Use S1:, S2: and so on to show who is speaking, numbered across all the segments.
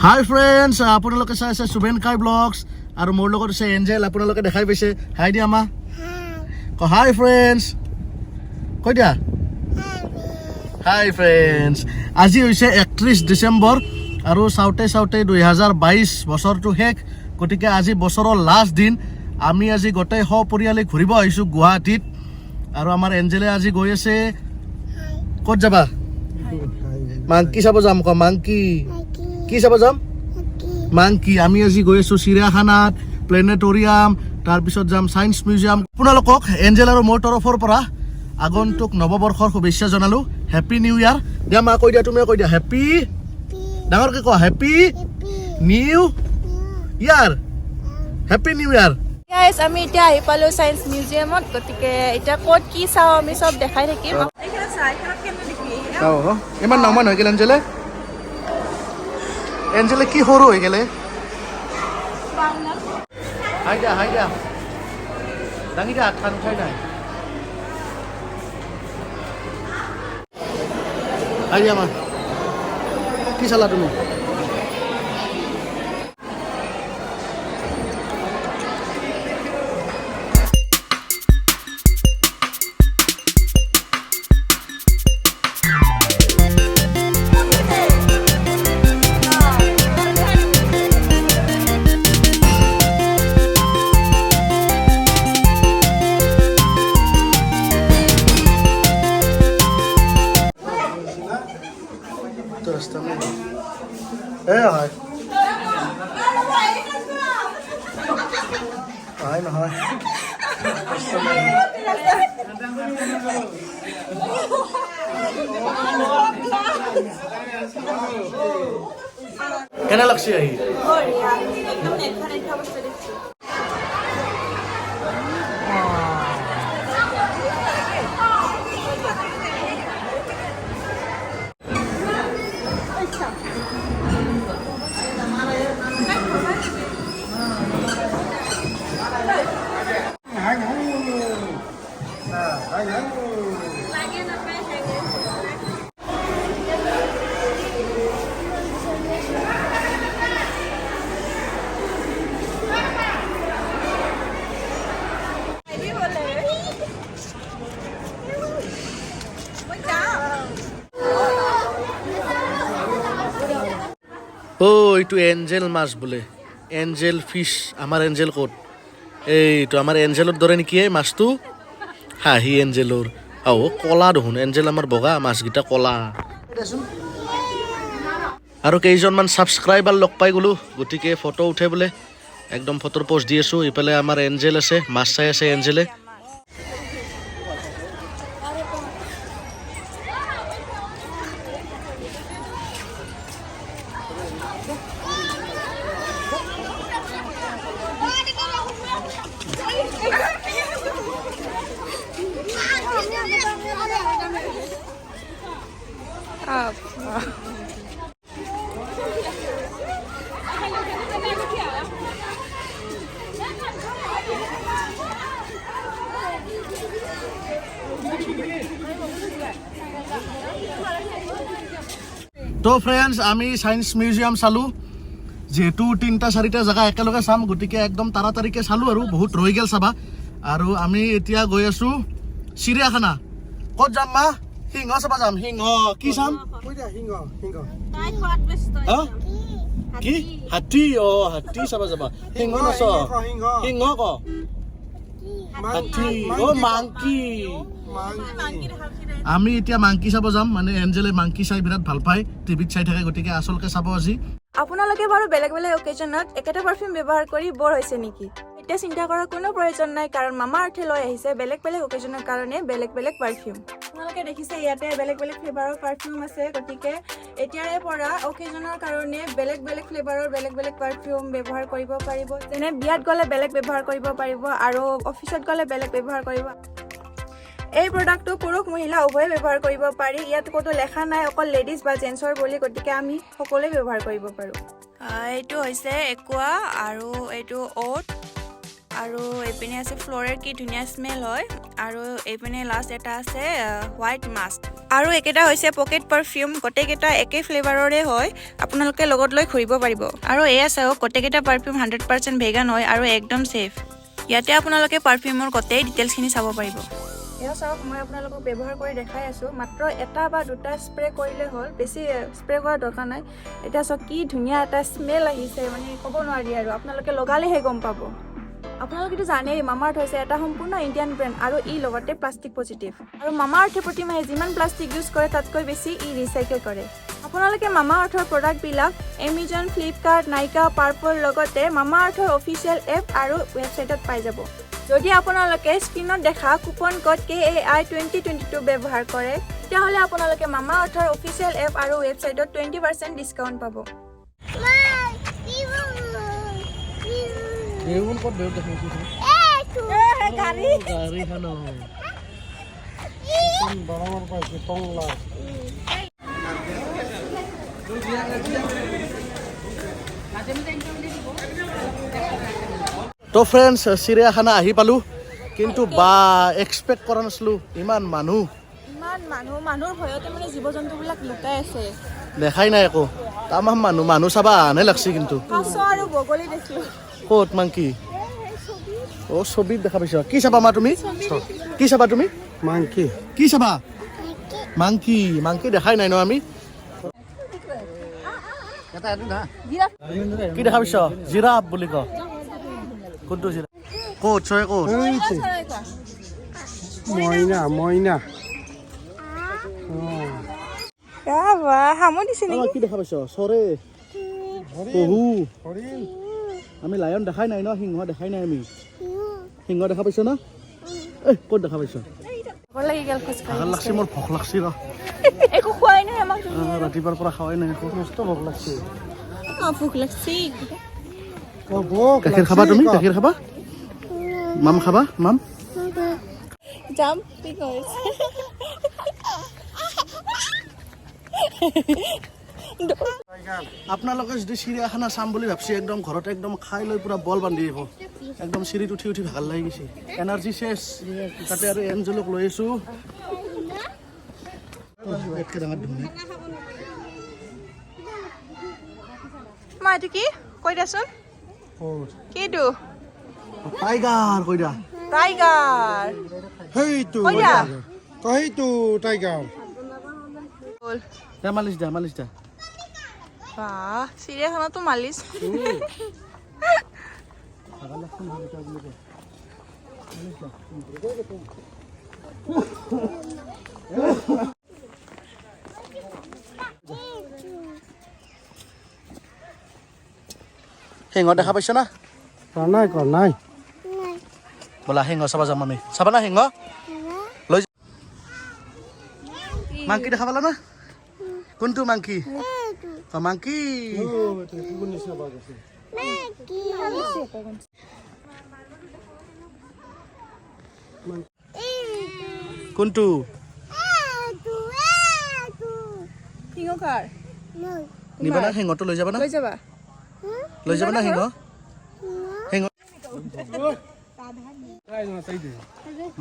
S1: হাই friends, আপোনালোকে চাই আছে শুভেন কাই ব্লগছ আৰু মোৰ লগত আছে এঞ্জেল। আপোনালোকে দেখাই পাইছে। হাই দিয়া মা, ক হাই ফ্ৰেণ্ডছ, কৈ দিয়া হাই ফ্ৰেণ্ডছ। আজি হৈছে 31 ডিচেম্বৰ আৰু চাওঁতে চাওঁতে 2022 বছৰটো শেষ। গতিকে আজি বছৰৰ লাষ্ট দিন। আমি আজি গোটেই সপৰিয়ালে ঘূৰিব আহিছোঁ গুৱাহাটীত আৰু আমাৰ এঞ্জেলে আজি গৈ আছে। ক'ত যাবা? মাংকি চাব যাম। ক মাংকি। কি চাব যাম? মাংকি। আমি আজি গৈ আছোঁ চিৰিয়াখানাত, প্লেনেটৰিয়াম, তাৰপিছত যাম ছায়েন্স মিউজিয়াম। আপোনালোকক এঞ্জেল আৰু মোৰ তৰফৰ পৰা আগন্তুক নৱবৰ্ষৰ শুভেচ্ছা জনালোঁ। Happy new year. দিয়া মা, কৈ দিয়া, তুমিও কৈ দিয়া। হেপী, ডাঙৰকৈ কোৱা, happy new year, happy new year.
S2: Guys, আমি এতিয়া আহি পালোঁ ছায়েন্স মিউজিয়ামত। গতিকে এতিয়া ক'ত কি চাওঁ আমি চব দেখাই থাকিম।
S1: ইমান নামান হৈ গ'ল এঞ্জেলে। এঞ্জেলে কি সৰু হৈ গ'লে। হাই দিয়া, হাই দিয়া, দাঙি দিয়া, হাতখন উঠাই নাই। হাই দিয়া মা। কি চালা তুমি? তো ৰাস্তা নাই এ। হয় হয় নহয়, ৰাস্তা নাই। কেনে লাগছে আহি?
S2: একদম নেখা নেখা বস্তু দেখিছোঁ।
S1: অ', এইটো এঞ্জেল মাছ বোলে, এঞ্জেল ফিছ। আমাৰ এঞ্জেল ক'ত? এইটো আমাৰ এঞ্জেলৰ দৰে নেকি এই মাছটো? হাঁহি এঞ্জেলৰ। অ', কলা দেখোন এঞ্জেল, আমাৰ বগা, মাছকেইটা কলা। আৰু কেইজনমান ছাবস্ক্ৰাইবাৰ লগ পাই গ'লো, গতিকে ফটো উঠে বোলে, একদম ফটোৰ প'ষ্ট দি আছোঁ। ইফালে আমাৰ এঞ্জেল আছে, মাছ চাই আছে এঞ্জেলে। তো ফ্ৰেণ্ডছ, আমি ছায়েন্স মিউজিয়াম চালোঁ। যিহেতু তিনিটা চাৰিটা জেগা একেলগে চাম, গতিকে একদম তাড়াতাড়িকৈ চালোঁ আৰু বহুত ৰৈ গ'ল চাবা। আৰু আমি এতিয়া গৈ আছোঁ চিৰিয়াখানা। ক'ত যাম মা? সিংহ চাবা যাম। সিংহ কি চাম? হা? কি হাতী? অ, হাতী চাবা যাবা। সিংহ নাচ, সিংহ ক, হাতী, অ মাংকি। আমি এতিয়া মাংকি চাব যাম। মানে এঞ্জেলে মাংকি চাই বিৰাট ভাল পায়, টিভিত চাই থাকে, গতিকে আচলকে চাব আজি।
S2: আপোনালোকে বাৰু বেলেগ বেলেগ অকেজনত একেটা পাৰফিউম ব্যৱহাৰ কৰি বৰ হৈছে নেকি? এতিয়া চিন্তা কৰাৰ কোনো প্ৰয়োজন নাই, কাৰণ মামা আৰ্থে লৈ আহিছে বেলেগ বেলেগ অকেজনৰ কাৰণে বেলেগ বেলেগ পাৰফিউম। আপোনালোকে দেখিছে ইয়াতে বেলেগ বেলেগ ফ্লেভাৰৰ পাৰফিউম আছে। গতিকে এতিয়াৰে পৰা অকেজনৰ কাৰণে বেলেগ বেলেগ ফ্লেভাৰৰ বেলেগ বেলেগ পাৰফিউম ব্যৱহাৰ কৰিব পাৰিব। যেনে বিয়াত গ'লে বেলেগ ব্যৱহাৰ কৰিব পাৰিব আৰু অফিচত গ'লে বেলেগ ব্যৱহাৰ কৰিব। এই প্ৰডাক্টটো পুৰুষ মহিলা উভয়ে ব্যৱহাৰ কৰিব পাৰি। ইয়াত ক'তো লেখা নাই অকল লেডিজ বা জেণ্টছৰ বুলি, গতিকে আমি সকলোৱে ব্যৱহাৰ কৰিব পাৰোঁ। এইটো হৈছে একুৱা আৰু এইটো অ'ট আৰু এইপিনে আছে ফ্ল'ৰেৰ, কি ধুনীয়া স্মেল হয়। আৰু এইপিনে লাষ্ট এটা আছে হোৱাইট মাস্ক। আৰু একেটা হৈছে পকেট পাৰফিউম। গোটেইকেইটা একে ফ্লেভাৰৰে হয়, আপোনালোকে লগত লৈ ঘূৰিব পাৰিব। আৰু এয়া চাওক, গোটেইকেইটা পাৰফিউম 100% ভেগান হয় আৰু একদম ছেফ। ইয়াতে আপোনালোকে পাৰফিউমৰ গোটেই ডিটেইলছখিনি চাব পাৰিব। এয়া চাওক, মই আপোনালোকক ব্যৱহাৰ কৰি দেখাই আছোঁ। মাত্ৰ এটা বা দুটা স্প্ৰে কৰিলে হ'ল, বেছি স্প্ৰে কৰাৰ দৰকাৰ নাই। এতিয়া চাওক, কি ধুনীয়া এটা স্মেল আহিছে, মানে ক'ব নোৱাৰি আৰু, আপোনালোকে লগালেহে গম পাব। আপোনালোকেতো জানেই, মামাআৰ্থ হৈছে এটা সম্পূৰ্ণ ইণ্ডিয়ান ব্ৰেণ্ড আৰু ই লগতে প্লাষ্টিক পজিটিভ। আৰু মামাআৰ্থে প্ৰতিমাহে যিমান প্লাষ্টিক ইউজ কৰে, তাতকৈ বেছি ই ৰিচাইকেল কৰে। আপোনালোকে মামাআৰ্থৰ প্ৰডাক্টবিলাক এমেজন, ফ্লিপকাৰ্ট, নাইকা, পাৰ্পল, লগতে মামাআৰ্থৰ অফিচিয়েল এপ আৰু ৱেবছাইটত পাই যাব। যদি আপোনালোকে স্ক্ৰীণত দেখা কুপন ক'ড KAI 2022 ব্যৱহাৰ কৰে, তেতিয়াহ'লে আপোনালোকে মামাআৰ্থৰ অফিচিয়েল এপ আৰু ৱেবছাইটত 20% ডিছকাউণ্ট পাব।
S1: বেহুন ক'ত? বেহুন দেখাইছোঁ।
S2: গাড়ী।
S1: গাড়ীখন।
S3: ডাঙৰ পাইছে টংলা।
S1: তো ফ্ৰেণ্ডছ, চিৰিয়াখানা আহি পালোঁ, কিন্তু বা এক্সপেক্ট কৰা নাছিলোঁ ইমান মানুহ।
S2: ইমান মানুহ, মানুহৰ ভয়তে মানে জীৱ জন্তুবিলাক লুকাই আছে।
S1: দেখাই নাই একো, তামাম মানুহ। মানুহ চাবা আহে লাগছে কিন্তু।
S2: কাছ আৰু বগলী দেখিলোঁ।
S1: ক'ত মাংকি? অ', ছবিত দেখা পাইছ। কি চাবা মা? তুমি কি চাবা? তুমি
S3: মাংকি।
S1: কি চাবা? মাংকি। মাংকি দেখাই নাই ন আমি। কি দেখা পাইছ? জিৰাফ বুলি ক। কোনটো জিৰাফ? ক'ত চয়, ক'ত?
S3: মইনা, মইনা।
S2: হামো দিছে।
S1: অ, কি দেখা পাইছ? চৰে, পহু।
S3: হৰিণ।
S1: আমি লায়ন দেখাই নাই ন, সিংহ দেখাই নাই আমি। সিংহ দেখা পাইছ ন? এই ক'ত দেখা পাইছ?
S2: ভাগৰ লাগি গ'ল খোজকাঢ়ি।
S1: ভাগৰ লাগছি মোৰ, ভোক লাগছি ৰ।
S2: একো খোৱাই নাই আমাক।
S1: ৰাতিপুৱাৰ পৰা খোৱাই নাই একো।
S3: মস্ত ভোক লাগছে।
S2: অ, ভোক লাগছি।
S3: অ, ভোক।
S1: গাখীৰ খাবা তুমি? গাখীৰ খাবা? মাম খাবা? মাম।
S2: জাম্পিং হৈছে।
S1: আপোনালোকে যদি চিৰিয়াখানা চাম বুলি ভাবছি, একদম ঘৰতে একদম খাই লৈ পুৰা বল বান্ধি আহিব। একদম চিৰিত উঠি উঠি ভাগৰ লাগি গৈছে, এনাৰ্জি শেষ। তাতে আৰু এঞ্জেলক লৈ আছো। ইয়াতকৈ ডাঙৰ ধুনীয়া।
S2: মা, এইটো কি কৈ দিয়াচোন? কি এইটো?
S1: টাইগাৰ কৈ দিয়া।
S2: টাইগাৰ।
S3: সেইটো।
S2: কৈ দিয়া।
S3: সেইটো টাইগাৰ।
S2: হ'ল।
S1: দে, মালিচ দিয়া, মালিচ দিয়া।
S2: বাহ, চিৰিয়াখানাতো মালিচ।
S1: ভাগৰ লাগছে নহয় এতিয়া বুলি কয়। মালিচ দিয়া। সিংহ দেখা পাইছ না?
S3: নাই, ক নাই।
S1: ব'লা, সিংহ চাবা যাম আমি। চাবা না সিংহ? লৈ মাংকি দেখা পালা না? কোনটো মাংকি? অ, মাংকি।
S3: নিচিনা বাঘ আছে।
S1: কোনটো?
S2: সিংহ কাৰ?
S1: নিবা না সিংহটো? লৈ যাবা না?
S2: লৈ যাবা?
S1: লৈ যাবা না সিংহ? সিংহ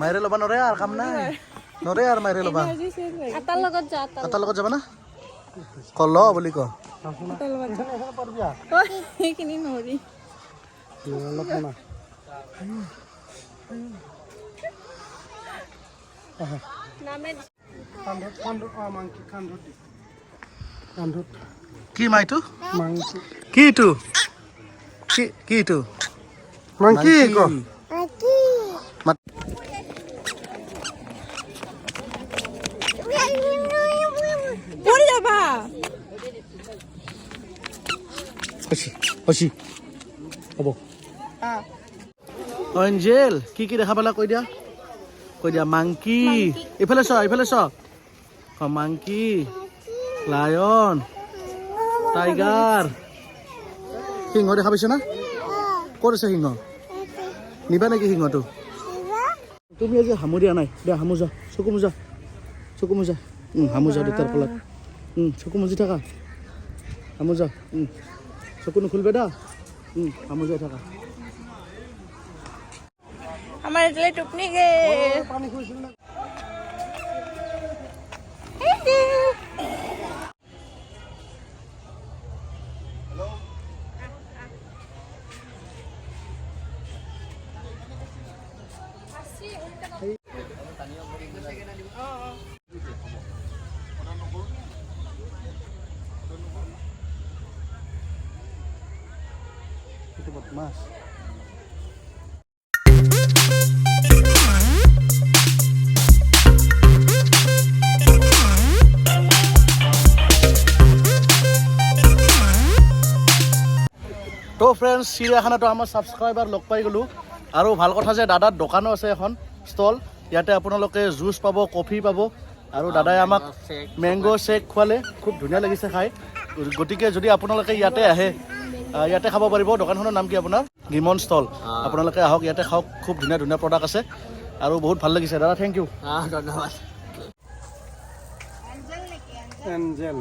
S1: মাইৰে ল'বা নৰে আৰু, কাম নাই, নৰে আৰু মাইৰে ল'বা।
S2: আটাৰ লগত যা।
S1: আটাৰ লগত যাবা না? ক, ল বুলি ক।
S2: সেইখিনি নৰি।
S3: অলপ না। কান্ধত, কান্ধত। অ, মাংকি কান্ধত দি, কান্ধত।
S1: কি মাইটো?
S3: মাংকি।
S1: কি এইটো? কি কি এইটো?
S3: মাংকি ক।
S1: মাত।
S2: পৰি যাবা।
S1: হৈছে, হৈছে, হ'ব। অ, এঞ্জেল, কি কি দেখা পালা কৈ দিয়া, কৈ দিয়া। মাংকি। এইফালে চ, এইফালে চ। অ, মাংকি, লায়ন, টাইগাৰ, সিংহ দেখা পাইছ না? ক'ত আছে সিংহ? নিবা নেকি সিংহটো? তুমি আজি হামু দিয়া নাই। দিয়া, হামু যা, চকু মোজা, চকু মোজা। হামু যা দেউতাৰ কোলাত। চকু মুজি থাকা, হামু যা। চকু নুখুলিবে দা। হামু যাই থাকা।
S2: আমাৰ এতিয়ালৈ টোপনি গেল।
S3: পানী খুৱাইছিল না?
S1: সেইটো বদমাছ। তো ফ্ৰেণ্ডছ, চিৰিয়াখানাতো আমাৰ ছাবস্ক্ৰাইবাৰ লগ পাই গ'লোঁ। আৰু ভাল কথা যে দাদাৰ দোকানো আছে এখন ষ্টল। ইয়াতে আপোনালোকে জুচ পাব, কফি পাব আৰু দাদাই আমাক মেংগ' শ্বেক খোৱালে, খুব ধুনীয়া লাগিছে খাই। গতিকে যদি আপোনালোকে ইয়াতে আহে, ইয়াতে খাব পাৰিব। দোকানখনৰ নাম কি আপোনাৰ? গিমন ষ্টল। আপোনালোকে আহক, ইয়াতে খাওক, খুব ধুনীয়া ধুনীয়া প্ৰডাক্ট আছে আৰু বহুত ভাল লাগিছে। দাদা, thank U.
S4: ধন্যবাদ।
S3: এঞ্জেল।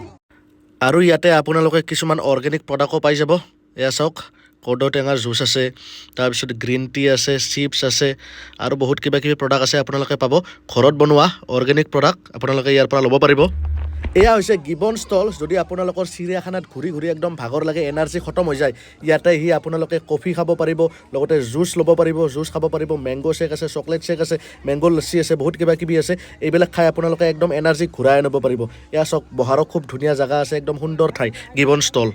S1: আৰু ইয়াতে আপোনালোকে কিছুমান অৰ্গেনিক প্ৰডাক্টো পাই যাব। এয়া চাওক, কৰ্দৈ টেঙাৰ জুচ আছে, তাৰপিছত গ্ৰীণ টি আছে, চিপছ আছে আৰু বহুত কিবা কিবি প্ৰডাক্ট আছে। আপোনালোকে পাব ঘৰত বনোৱা অৰ্গেনিক প্ৰডাক্ট, আপোনালোকে ইয়াৰ পৰা ল'ব পাৰিব। এয়া হৈছে গিবন ষ্টল। যদি আপোনালোকৰ চিৰিয়াখানাত ঘূৰি ঘূৰি একদম ভাগৰ লাগে, এনাৰ্জি খতম হৈ যায়, ইয়াতে আহি আপোনালোকে কফি খাব পাৰিব, লগতে জুচ ল'ব পাৰিব, জুচ খাব পাৰিব। মেংগ' শ্বেক আছে, চকলেট শ্বেক আছে, মেংগ' লচ্ছি আছে, বহুত কিবা কিবি আছে। এইবিলাক খাই আপোনালোকে একদম এনাৰ্জি ঘূৰাই আনিব পাৰিব। এয়া চাওক, বহাৰো খুব ধুনীয়া জেগা আছে, একদম সুন্দৰ ঠাই গিবন ষ্টল।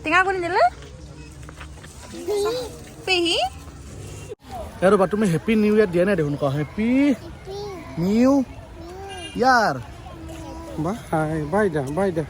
S2: টেঙা কোনে দিলে পেহী?
S1: ৰ'বা, তুমি হেপী নিউ ইয়াৰ দিয়া নাই দেখোন। কোৱা, happy new year.
S3: Bye by the, by the.